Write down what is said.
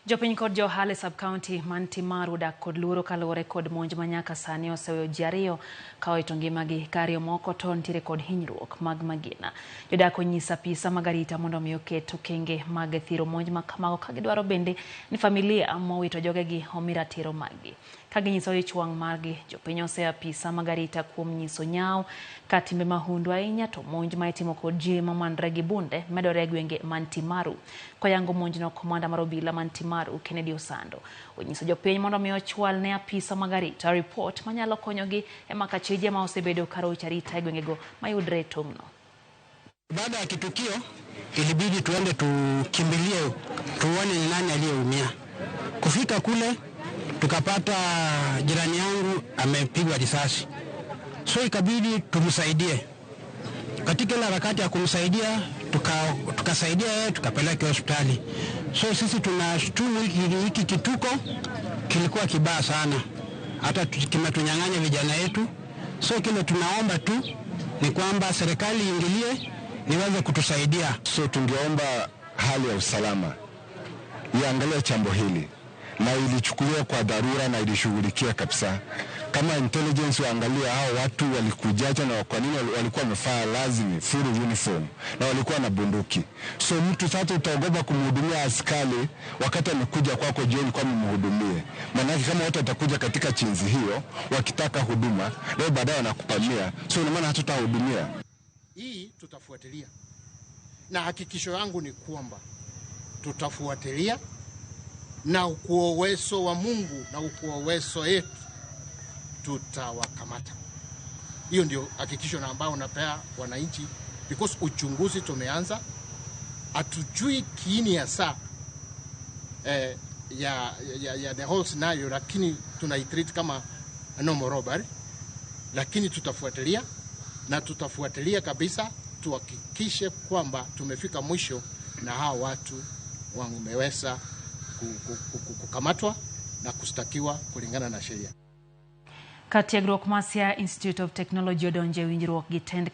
Jopiny kod jo ohala e sub-county man Timaru odak kod luoro kaluwore kod monj ma nyaka sani oseweyo ji ariyo ka owito ngimagi ka ariyo moko to nitiere kod hinyruok mag magina. Jodak onyiso apisa mag arita mondo omi oket okenge mag thiro monj ma kamago ka gidwaro bende ni familia mowito jogegi omi ratiro maggi. Ka ginyiso ich wang' margi, jopiny oseyo apisa mag arita kuom nyiso nyawo ka timbe mahundu ahinya to monj ma itimo kod ji mamanre gi bunde medore e gwenge man Timaru. Koyango monjno, komanda mar obila man Timaru, Kennedy Osando, onyiso jopiny mondo mi ochwal ne apisa mag arita ripot manyalo konyogi e mako achije ma osebedo ka rocho arita e gwengego mayudre e tong'no. Baada ya kitukio ilibidi tuende tukimbilie tuone ni nani aliyeumia. Kufika kule tukapata jirani yangu amepigwa risasi, so ikabidi tumsaidie. Katika ile harakati ya kumsaidia tukasaidia yeye tukapeleka hospitali. So sisi tunashtumu hiki kituko kilikuwa kibaya sana, hata kimetunyang'anya vijana yetu. So kile tunaomba tu ni kwamba serikali iingilie niweze kutusaidia. So tungeomba hali ya usalama iangalie jambo hili na ilichukuliwa kwa dharura na ilishughulikia kabisa. Kama intelligence waangalie hao watu walikujaje na kwa nini walikuwa wamevaa lazimi full uniform na walikuwa na bunduki. So mtu sasa utaogopa kumhudumia askari wakati amekuja kwako jioni kwa mhudumie. Maanake kama watu watakuja katika chinzi hiyo wakitaka huduma, leo baadaye wanakupamia. So ina maana hatutahudumia. Hii tutafuatilia, na hakikisho yangu ni kwamba tutafuatilia na kwa uwezo wa Mungu na kwa uwezo yetu tutawakamata. Hiyo ndio hakikisho na ambao napea wananchi, because uchunguzi tumeanza, hatujui kiini hasa ya the whole scenario, lakini tunaitreat kama normal robbery, lakini tutafuatilia na tutafuatilia kabisa tuhakikishe kwamba tumefika mwisho na hawa watu wameweza kukamatwa na kushtakiwa kulingana na sheria. Ka tiegruok ma Siaya Institute of Technology odonjo e winjruok gi tend